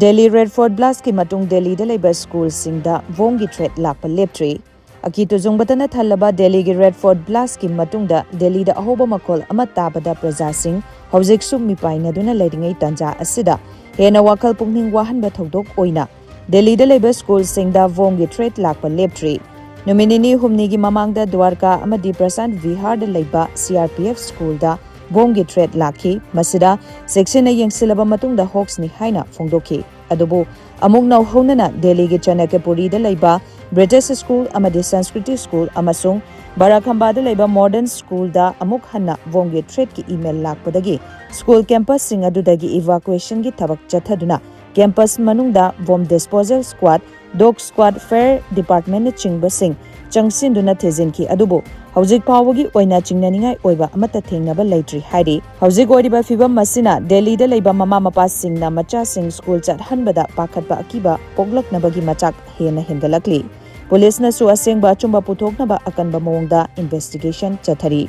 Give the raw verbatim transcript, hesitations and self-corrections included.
Delhi red fort ꯕ꯭ꯂꯥꯁꯀꯤ ꯃꯇꯨꯡ ꯗꯦꯜꯂꯤꯗ ꯂꯩꯕ ꯁ꯭ꯀꯨꯜꯁꯤꯡꯗ ꯕꯣꯝꯒꯤ ꯊ꯭ꯔꯦꯠ ꯂꯥꯛꯄ ꯂꯦꯞꯇ꯭ꯔꯤ꯫ ꯑꯀꯤ ꯇꯨꯖꯨꯡꯕꯇꯅ ꯊꯜꯂꯕ ꯗꯦꯜꯂꯤꯒꯤ ꯔꯦꯗ ꯐꯣꯔꯠ ꯕ꯭ꯂꯥꯁꯀꯤ ꯃꯇꯨꯡꯗ ꯗꯦꯜꯂꯤꯗ ꯑꯍꯧꯕ ꯃꯈꯣꯜ ꯑꯃ ꯇꯥꯕꯗ ꯄ꯭ꯔꯖꯥꯁꯤꯡ ꯍꯧꯖꯤꯛꯁꯨ ꯃꯤꯄꯥꯏꯅꯗꯨꯅ ꯂꯩꯔꯤꯉꯩ ꯇꯥꯟꯖꯥ ꯑꯁꯤꯗ ꯍꯦꯟꯅ ꯋꯥꯈꯜ ꯄꯨꯛꯅꯤꯡ ꯋꯥꯍꯟꯕ ꯊꯧꯗꯣꯛ ꯑꯣꯏꯅ ꯗꯦꯜꯂꯤꯗ ꯂꯩꯕ ꯁ꯭ꯀꯨꯜꯁꯤꯡꯗ ꯕꯣꯝꯒꯤ ꯊ꯭ꯔꯦꯠ ꯂꯥꯛꯄ ꯂꯦꯞꯇ꯭ꯔꯤ꯫ ꯅꯨꯃꯤꯠ ꯅꯤꯅꯤ ꯍꯨꯝꯅꯤꯒꯤ ꯃꯃꯥꯡꯗ ꯗ꯭ꯋꯥꯔꯀꯥ ꯑꯃꯗꯤ ꯄ꯭ꯔꯁꯥꯟꯠ ꯚꯤꯍꯥꯔꯗ ꯂꯩꯕ ꯁꯤ ꯑꯥꯔ ꯄꯤ ꯑꯦꯐ ꯁ꯭ꯀꯨꯜꯗ ꯕꯣꯝꯒꯤ ꯊ꯭ꯔꯦꯠ ꯂꯥꯛꯈꯤ꯫ ꯃꯁꯤꯗ ꯆꯦꯛꯁꯤꯟꯅ ꯌꯦꯡꯁꯤꯜꯂꯕ ꯃꯇꯨꯡꯗ ꯍꯣꯛꯁꯅꯤ ꯍꯥꯏꯅ ꯐꯣꯡꯗꯣꯛꯈꯤ꯫ ꯑꯗꯨꯕꯨ ꯑꯃꯨꯛ ꯅꯧꯍꯧꯅꯅ ꯗꯦꯜꯂꯤꯒꯤ ꯆꯅꯀ꯭ꯌꯄꯨꯔꯤꯗ ꯂꯩꯕ ꯕ꯭ꯔꯤꯇꯤꯁ ꯁ꯭ꯀꯨꯜ ꯑꯃꯗꯤ ꯁꯪꯁꯀ꯭ꯔꯤꯇꯤ ꯁ꯭ꯀꯨꯜ ꯑꯃꯁꯨꯡ ꯕꯥꯔꯥꯈꯝꯕꯥꯗ ꯂꯩꯕ ꯃꯣꯗꯔꯟ ꯁ꯭ꯀꯨꯜꯗ ꯑꯃꯨꯛ ꯍꯟꯅ ꯕꯣꯝꯒꯤ ꯊ꯭ꯔꯦꯠꯀꯤ ꯏꯃꯦꯜ ꯂꯥꯛꯄꯗꯒꯤ ꯁ꯭ꯀꯨꯜ ꯀꯦꯝꯄꯁꯁꯤꯡ ꯑꯗꯨꯗꯒꯤ ꯏꯚꯥꯀꯨꯑꯦꯁꯟꯒꯤ ꯊꯕꯛ ꯆꯠꯊꯗꯨꯅ ꯀꯦꯝꯄꯁ ꯃꯅꯨꯡꯗ ꯕꯣꯝ ꯗꯤꯁꯄꯣꯖꯦꯜ ꯁ꯭ꯀ꯭ꯋꯥꯗ, ꯗꯣꯒ ꯁ꯭ꯀ꯭ꯋꯥꯗ, ꯐꯥꯌꯔ ꯗꯤꯄꯥꯔꯠꯃꯦꯟꯅꯆꯤꯡꯕꯁꯤꯡ ꯆꯪꯁꯤꯟꯗꯨꯅ ꯊꯤꯖꯤꯟꯈꯤ꯫ ꯑꯗꯨꯕꯨ ꯍꯧꯖꯤꯛ ꯐꯥꯎꯕꯒꯤ ꯑꯣꯏꯅ ꯆꯤꯡꯅꯅꯤꯡꯉꯥꯏ ꯑꯣꯏꯕ ꯑꯃꯠꯇ ꯊꯦꯡꯅꯕ ꯂꯩꯇ꯭ꯔꯤ ꯍꯥꯏꯔꯤ꯫ ꯍꯧꯖꯤꯛ ꯑꯣꯏꯔꯤꯕ ꯐꯤꯕꯝ ꯑꯁꯤꯅ ꯗꯦꯜꯂꯤꯗ ꯂꯩꯕ ꯃꯃꯥ ꯃꯄꯥꯁꯤꯡꯅ ꯃꯆꯥꯁꯤꯡ ꯁ꯭ꯀꯨꯜ ꯆꯠꯍꯟꯕꯗ ꯄꯥꯈꯠꯄ ꯑꯀꯤꯕ ꯄꯣꯛꯂꯛꯅꯕꯒꯤ ꯃꯆꯥꯛ ꯍꯦꯟꯅ ꯍꯦꯟꯒꯠꯂꯛꯂꯤ꯫ ꯄꯨꯂꯤꯁꯅꯁꯨ ꯑꯁꯦꯡꯕ ꯑꯆꯨꯝꯕ ꯄꯨꯊꯣꯛꯅꯕ ꯑꯀꯟꯕ ꯃꯑꯣꯡꯗ ꯏꯟꯚꯦꯁꯇꯤꯒꯦꯁꯟ ꯆꯠꯊꯔꯤ꯫